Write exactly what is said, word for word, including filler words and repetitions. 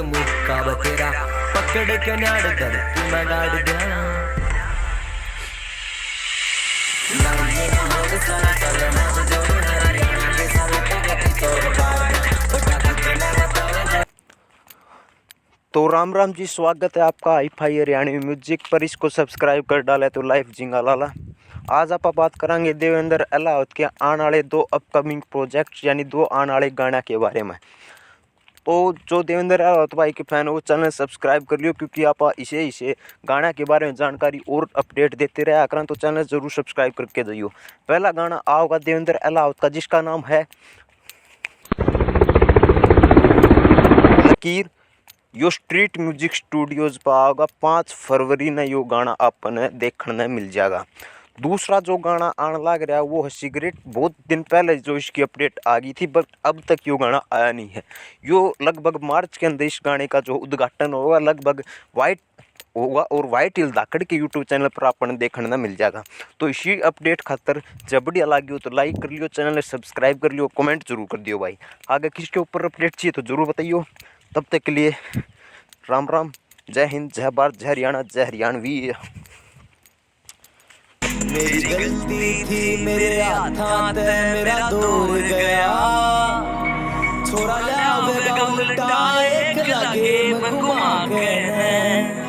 मुक्का बतेरा पकड़ के नाड़ धरती में गाड़ दिया। तो राम राम जी, स्वागत है आपका हाई फाई हरियाणवी म्यूजिक पर। इसको सब्सक्राइब कर डाले तो लाइफ जिंगा लाला। आज आप बात करांगे देवेंद्र अहलावत के आने वाले दो अपकमिंग प्रोजेक्ट यानी दो आने वाले गाना के बारे में। तो जो देवेंद्र अहलावत भाई के फैन हो, वो चैनल सब्सक्राइब कर लियो, क्योंकि आप इसे इसे गाना के बारे में जानकारी और अपडेट देते रहा करें। तो चैनल जरूर सब्सक्राइब करके जाइयो। पहला गाना आओगा देवेंद्र अहलावत का, जिसका नाम है लकीर। यो स्ट्रीट म्यूजिक स्टूडियोज पर आओगा, पाँच फरवरी ने यो गाना आपने देखने ने मिल जाएगा। दूसरा जो गाना आने लाग रहा है वो है सिगरेट। बहुत दिन पहले जो इसकी अपडेट आ गई थी, बट अब तक यो गाना आया नहीं है। यो लगभग मार्च के अंदर इस गाने का जो उद्घाटन होगा, लगभग वाइट होगा और वाइट हिल धाकड़ के यूट्यूब चैनल पर आपने देखने ने मिल जाएगा। तो इसी अपडेट खातर जब बढ़िया लगी हो तो लाइक कर लियो, चैनल ने सब्सक्राइब कर लियो, कमेंट जरूर कर दियो भाई। आगे किसके ऊपर अपडेट चाहिए तो जरूर बताइयो। तब तक के लिए राम राम, जय हिंद, जय भारत, जय हरियाणा, जय हरियाणवी। मेरी गलती थी, मेरे हाथां ते मेरा दौर गया। छोरा ल्यावेगा उल्टा एक लगे मैं घुमा के।